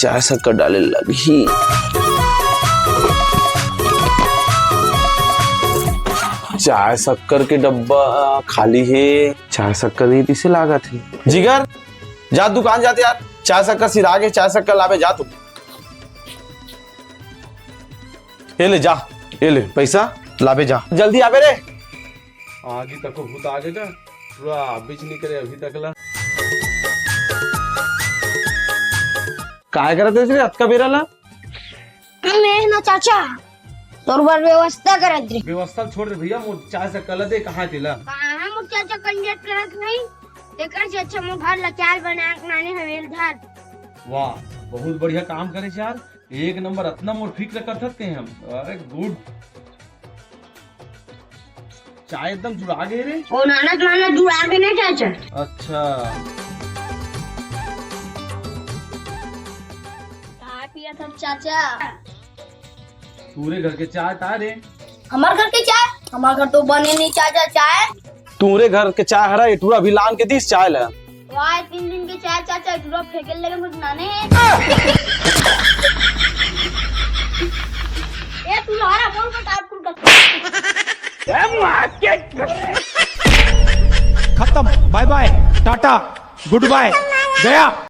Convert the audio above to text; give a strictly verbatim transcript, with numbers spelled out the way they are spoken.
चाय शक्कर डाले लगही। चाय शक्कर के डब्बा खाली हे। चाय शक्कर नहीं, किसे लागत हे? जिगर, जा दुकान जाते यार, चाय शक्कर सिरा गे, चाय शक्कर लाबे जा तू। ये ले जा, ये ले पैसा, लाबे जा, जल्दी आबे रे। आगी तको भूत आगे का पूरा बीच नहीं करे अभी तक ला। काय करत हे रे अतका बेरा ला? मैं ना चाचा, तोर बर व्यवस्था करत रे। व्यवस्था छोड़ दे भैया, मोर चाय शक्कर ला दे, कहाँ तेला? कहाँ मोर चाचा कंजट करत नहीं, तेकर से अच्छा मोर घर ला चाय बना के लाने हवेल धर। वाह, बहुत बढ़िया काम करे यार, एक नंबर, अतना मोर फिक्र करथस ते हम। अरे गुड। चाय एकदम जुड़ा गे रे। ओ नाना, नाना जुड़ा गे ना चाचा। अच्छा। चाय पिया था चाचा। तोरे घर के चाय ताय रे। हमार घर के चाय? हमार घर तो बने नहीं चाचा चाय। तोरे घर के चाय हरा, एटुरा अभी लान के दिस चाय ला। वाह, तीन दिन के चाय चाचा, एटुरा फेंके लगे मुझे नाने। ए, तू लहरा बोल बता, कुल कर। खत्म, बाय बाय, टाटा, गुड बाय, गया।